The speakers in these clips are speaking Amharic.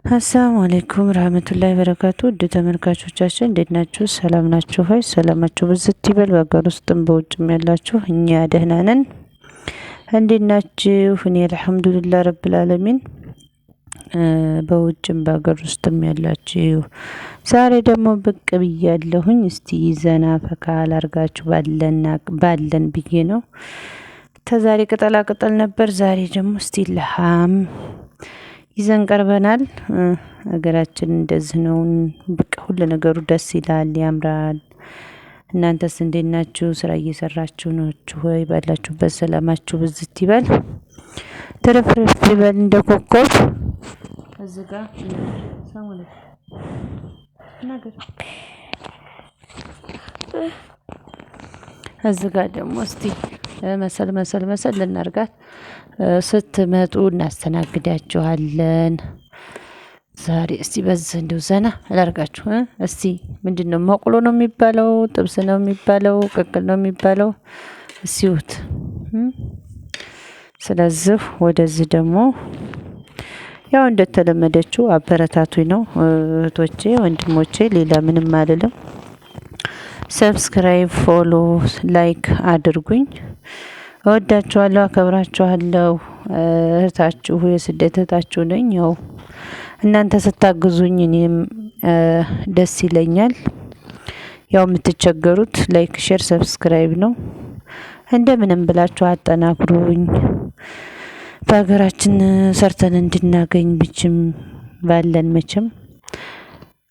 አሰላሙ አለይኩም ረህመቱላሂ በረካቱ። ውድ ተመልካቾቻችን እንዴት ናችሁ? ሰላም ናችሁ ሆይ? ሰላማችሁ ብዝት ይበል። በሀገር ውስጥም በውጭም ያላችሁ እኛ ደህና ነን። እንዴት ናችሁ? እኔ አልሐምዱሊላህ ረብል ዓለሚን። በውጭም በሀገር ውስጥም ያላችሁ ዛሬ ደግሞ ብቅ ብያለሁኝ። እስቲ ዘና ፈካ ላርጋችሁ ባለን ብዬ ነው። ተዛሬ ቅጠላ ቅጠል ነበር። ዛሬ ደግሞ እስቲ ለሃም ይዘን ቀርበናል። ሀገራችን እንደዚህ ነው። በቃ ሁሉ ነገሩ ደስ ይላል፣ ያምራል። እናንተስ እንዴት ናችሁ? ስራ እየሰራችሁ ናችሁ ወይ? ባላችሁበት ሰላማችሁ ብዝት ይበል፣ ትርፍርፍ ይበል እንደ ኮከብ። እዚህ ጋር እዚህ ጋር ደግሞ እስቲ መሰል መሰል መሰል ልናርጋት። ስትመጡ እናስተናግዳችኋለን። ዛሬ እስቲ በዚህ እንደው ዘና አላርጋችሁ። እስቲ ምንድነው መቁሎ ነው የሚባለው? ጥብስ ነው የሚባለው? ቅቅል ነው የሚባለው? እስኪዩት። ስለዚህ ወደዚህ ደግሞ ያው እንደተለመደችው አበረታቱኝ ነው እህቶቼ፣ ወንድሞቼ፣ ሌላ ምንም አልልም። Subscribe፣ follow፣ like አድርጉኝ። እወዳችኋለሁ፣ አከብራችኋለሁ። እህታችሁ የስደት እህታችሁ ነኝ። ያው እናንተ ስታግዙኝ እኔም ደስ ይለኛል። ያው የምትቸገሩት like፣ share፣ subscribe ነው። እንደምንም ብላችሁ አጠናክሩኝ። በሀገራችን ሰርተን እንድናገኝ ብችም ባለን መቼም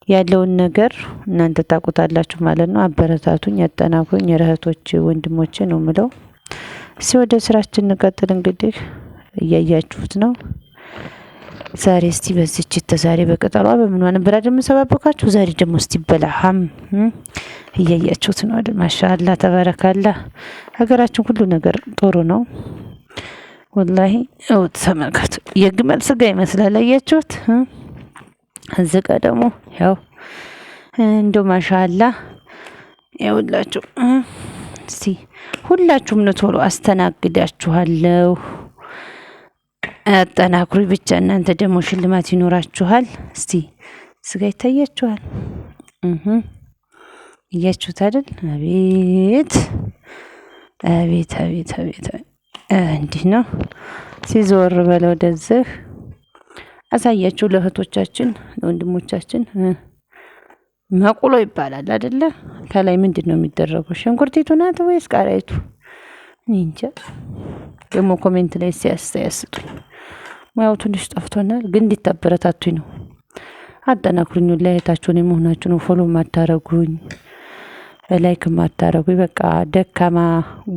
ያለውን ነገር እናንተ ታውቁታላችሁ ማለት ነው። አበረታቱኝ፣ አጠናክሩኝ እህቶቼ ወንድሞቼ ነው የምለው። እስኪ ወደ ስራችን እንቀጥል። እንግዲህ እያያችሁት ነው። ዛሬ እስቲ በዚች ዛሬ በቅጠሏ በምኗ ነበር አይደል የምሰባበካችሁ? ዛሬ ደግሞ እስቲ በላሃም እያያችሁት ነው አይደል? ማሻአላ ተባረካላ። ሀገራችን ሁሉ ነገር ጥሩ ነው። ወላሂ እውት ተመልከቱ፣ የግመል ስጋ ይመስላል። አያችሁት? እዚህ ጋ ደግሞ ያው እንደው ማሻአላ ያውላችሁ። እስቲ ሁላችሁም ነው ቶሎ አስተናግዳችኋለሁ። አጠናክሩ ብቻ እናንተ ደግሞ ሽልማት ይኖራችኋል። እስቲ ስጋ ይታያችኋል። እያችሁት አይደል? አቤት አቤት አቤት አቤት! እንዲህ ነው ሲዞር በለው ወደዚህ አሳያችሁ ለእህቶቻችን ለወንድሞቻችን። መቁሎ ይባላል አይደለ? ከላይ ምንድን ነው የሚደረገው? ሽንኩርቲቱ ናት ወይስ ቃሪያይቱ? እኔ እንጃ። ደግሞ comment ላይ ሲያስተያስጡኝ ሙያው ትንሽ ጠፍቶናል፣ ግን እንዲታበረታቱኝ ነው። አጠናክሩኝ። ለእህታችሁን የመሆናችሁ ነው። Follow ማታረጉኝ፣ like ማታረጉኝ፣ በቃ ደካማ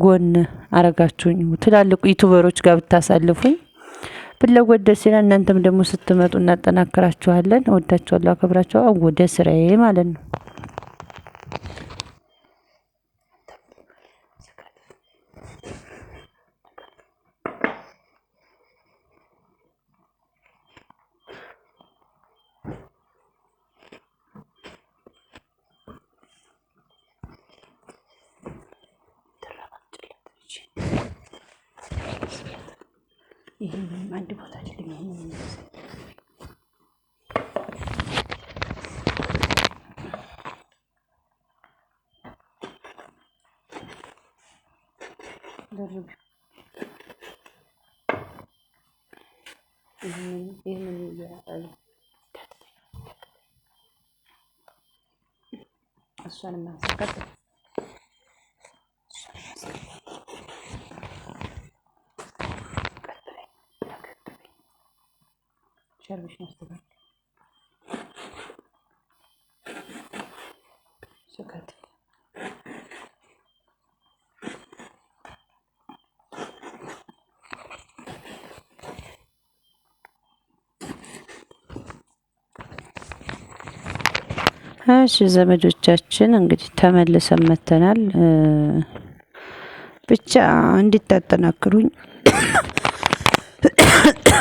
ጎን አረጋችሁኝ። ትላልቁ YouTuber ኦች ጋር ብታሳልፉኝ ብለወጥ ደስ ይላል። እናንተም ደግሞ ስትመጡ እናጠናክራችኋለን። እወዳችኋለሁ፣ አከብራችኋለሁ። ወደ ስራዬ ማለት ነው። ይሄንን አንድ ቦታ አይደለም። ይሄንን ደርብ ይሄንን እሷን ማንሳት ሸርብሽን አስተካክል። ስከት እሺ ዘመዶቻችን እንግዲህ ተመልሰን መተናል። ብቻ እንድታጠናክሩኝ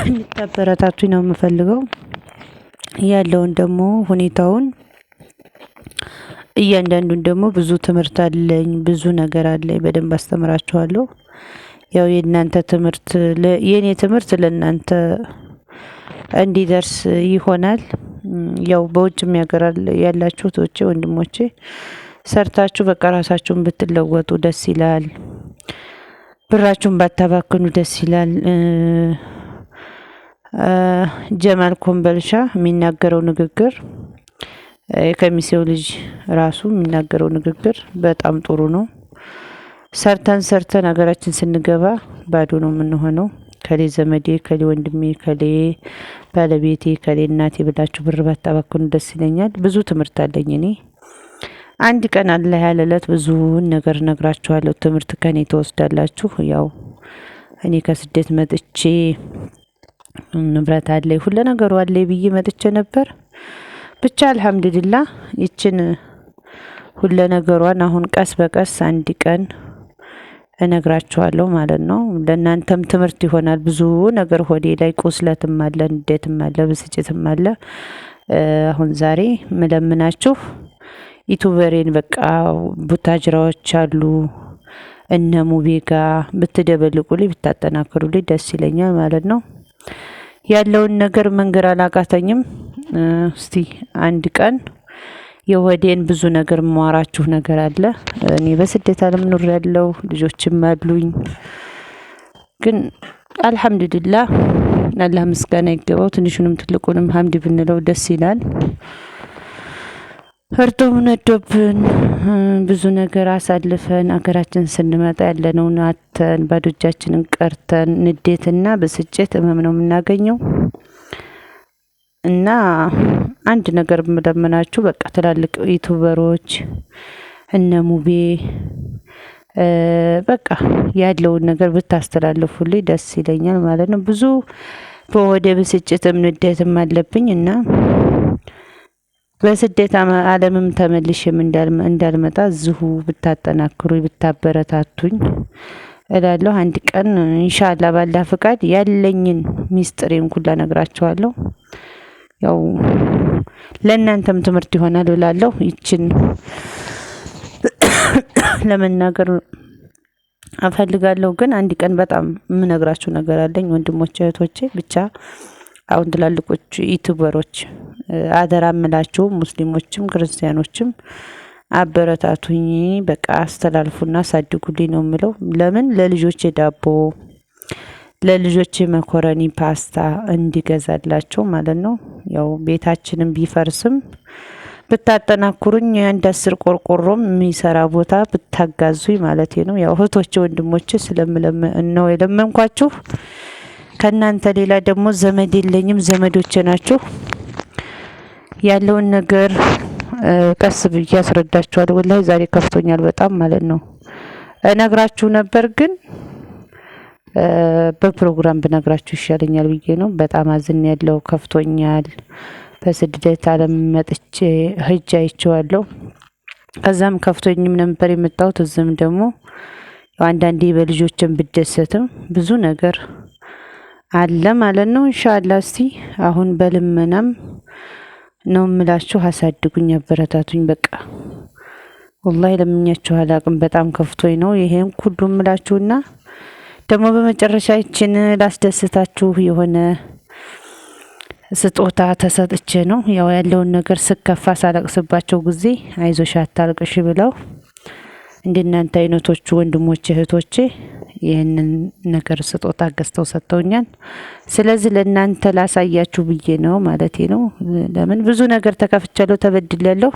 እንድታበረታቱኝ ነው የምፈልገው። ያለውን ደግሞ ሁኔታውን እያንዳንዱን ደግሞ ብዙ ትምህርት አለኝ፣ ብዙ ነገር አለኝ። በደንብ አስተምራችኋለሁ። ያው የእናንተ ትምህርት የኔ ትምህርት ለእናንተ እንዲደርስ ይሆናል። ያው በውጭም ያገራል ያላችሁ እህቶቼ ወንድሞቼ ሰርታችሁ በቃ ራሳችሁን ብትለወጡ ደስ ይላል። ብራችሁን ባታባክኑ ደስ ይላል። ጀማል ኮምበልሻ የሚናገረው ንግግር የከሚሴው ልጅ ራሱ የሚናገረው ንግግር በጣም ጥሩ ነው። ሰርተን ሰርተን ሀገራችን ስንገባ ባዶ ነው የምንሆነው። ከሌ ዘመዴ፣ ከሌ ወንድሜ፣ ከሌ ባለቤቴ፣ ከሌ እናቴ ብላችሁ ብር ባታባክኑ ደስ ይለኛል። ብዙ ትምህርት አለኝ እኔ። አንድ ቀን አላህ ያለ ዕለት ብዙውን ነገር እነግራችኋለሁ። ትምህርት ከኔ ትወስዳላችሁ። ያው እኔ ከስደት መጥቼ ንብረት አለኝ ሁለ ነገሩ አለኝ ብዬ መጥቼ ነበር። ብቻ አልሐምዱሊላህ ይችን ሁለ ነገሯን አሁን ቀስ በቀስ አንድ ቀን እነግራችኋለሁ ማለት ነው። ለእናንተም ትምህርት ይሆናል። ብዙ ነገር ሆዴ ላይ ቁስለትም አለ፣ ንዴትም አለ፣ ብስጭትም አለ። አሁን ዛሬ ምለምናችሁ ዩቱበሬን በቃ ቡታጅራዎች አሉ እነ ሙቤ ጋ ብትደበልቁልኝ ብታጠናክሩልኝ ደስ ይለኛል ማለት ነው። ያለውን ነገር መንገር አላቃተኝም። እስቲ አንድ ቀን የወዴን ብዙ ነገር ማዋራችሁ ነገር አለ። እኔ በስደት ዓለም ኑር ያለው ልጆችም አሉኝ። ግን አልሐምዱሊላህ አላህ ምስጋና ይገባው። ትንሹንም ትልቁንም ሀምድ ብንለው ደስ ይላል። እርጡብ ነዶብን ብዙ ነገር አሳልፈን አገራችን ስንመጣ ያለነውን አተን ባዶ እጃችንን ቀርተን ንዴትና ብስጭት ህመም ነው የምናገኘው። እና አንድ ነገር የምለምናችሁ በቃ ትላልቅ ዩቱበሮች እነ ሙቤ በቃ ያለውን ነገር ብታስተላልፉልኝ ደስ ይለኛል ማለት ነው። ብዙ በወደ ብስጭትም ንዴትም አለብኝ እና በስደት ዓለምም ተመልሼም እንዳልመጣ እዚሁ ብታጠናክሩኝ ብታበረታቱኝ እላለሁ። አንድ ቀን ኢንሻአላህ ባላህ ፍቃድ ያለኝን ሚስጥሬን ሁላ እነግራችኋለሁ። ያው ለእናንተም ትምህርት ይሆናል እላለሁ። ይችን ለመናገር እፈልጋለሁ። ግን አንድ ቀን በጣም የምነግራችሁ ነገር አለኝ ወንድሞቼ እህቶቼ። ብቻ አሁን ትላልቆቹ ዩቱበሮች አደራ እምላችሁ ሙስሊሞችም ክርስቲያኖችም አበረታቱኝ፣ በቃ አስተላልፉና አሳድጉልኝ ነው የምለው። ለምን ለልጆቼ ዳቦ ለልጆቼ መኮረኒ ፓስታ እንዲገዛላቸው ማለት ነው። ያው ቤታችንም ቢፈርስም ብታጠናክሩኝ አንድ 10 ቆርቆሮም የሚሰራ ቦታ ብታጋዙኝ ማለት ነው። ያው እህቶቼ ወንድሞቼ ስለምለምን ነው የለመንኳችሁ። ከእናንተ ሌላ ደግሞ ዘመድ የለኝም፣ ዘመዶቼ ናችሁ። ያለውን ነገር ቀስ ብዬ አስረዳችኋለሁ። ወላሂ ዛሬ ከፍቶኛል በጣም ማለት ነው። እነግራችሁ ነበር ግን በፕሮግራም ብነግራችሁ ይሻለኛል ብዬ ነው። በጣም አዝን ያለው ከፍቶኛል። በስደት ዓለም መጥቼ ሂጄ አይቼዋለሁ። ከዛም ከፍቶኝም ነበር የመጣሁት። እዚህም ደግሞ አንዳንዴ በልጆችም ብደሰትም ብዙ ነገር አለ ማለት ነው። ኢንሻአላህ እስቲ አሁን በልመናም ነው የምላችሁ፣ አሳድጉኝ፣ አበረታቱኝ። በቃ ወላሂ ለምኛችሁ አላቅም። በጣም ከፍቶኝ ነው ይሄን ሁሉ የምላችሁና ደግሞ በመጨረሻ ይችን ላስደስታችሁ የሆነ ስጦታ ተሰጥቼ ነው። ያው ያለውን ነገር ስከፋ ሳለቅስባቸው ጊዜ አይዞሽ አታልቅሽ ብለው እንደናንተ አይነቶቹ ወንድሞቼ እህቶቼ ይህንን ነገር ስጦታ ገዝተው ሰጥተውኛል። ስለዚህ ለእናንተ ላሳያችሁ ብዬ ነው ማለቴ ነው። ለምን ብዙ ነገር ተከፍቻለሁ፣ ተበድያለሁ።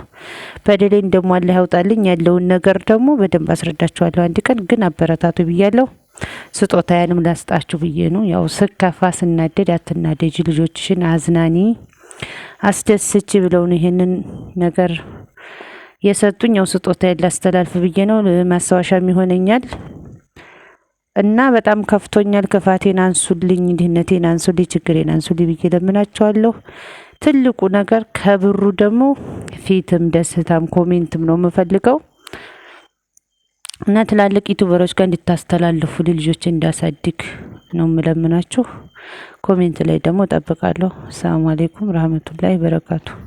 በደሌን ደግሞ አላህ ያውጣልኝ። ያለውን ነገር ደግሞ በደንብ አስረዳችኋለሁ አንድ ቀን። ግን አበረታቱ ብያለሁ። ስጦታዬንም ላስጣችሁ ብዬ ነው። ያው ስከፋ ስናደድ አትናደጂ፣ ልጆችሽን አዝናኒ አስደስች ብለው ነው ይሄንን ነገር የሰጡኝ። ያው ስጦታዬን ላስተላልፍ ብዬ ነው። ማስታወሻም ይሆነኛል እና በጣም ከፍቶኛል። ክፋቴን አንሱልኝ፣ ድህነቴን አንሱልኝ፣ ችግሬን አንሱልኝ ብዬ ለምናቸዋለሁ። ትልቁ ነገር ከብሩ ደግሞ ፊትም ደስታም comment ም ነው የምፈልገው እና ትላልቅ ዩቱበሮች ጋር እንድታስተላልፉ ልጆች እንዳሳድግ ነው የምለምናችሁ። comment ላይ ደግሞ እጠብቃለሁ። ሰላም አለይኩም ረህመቱላሂ በረካቱ።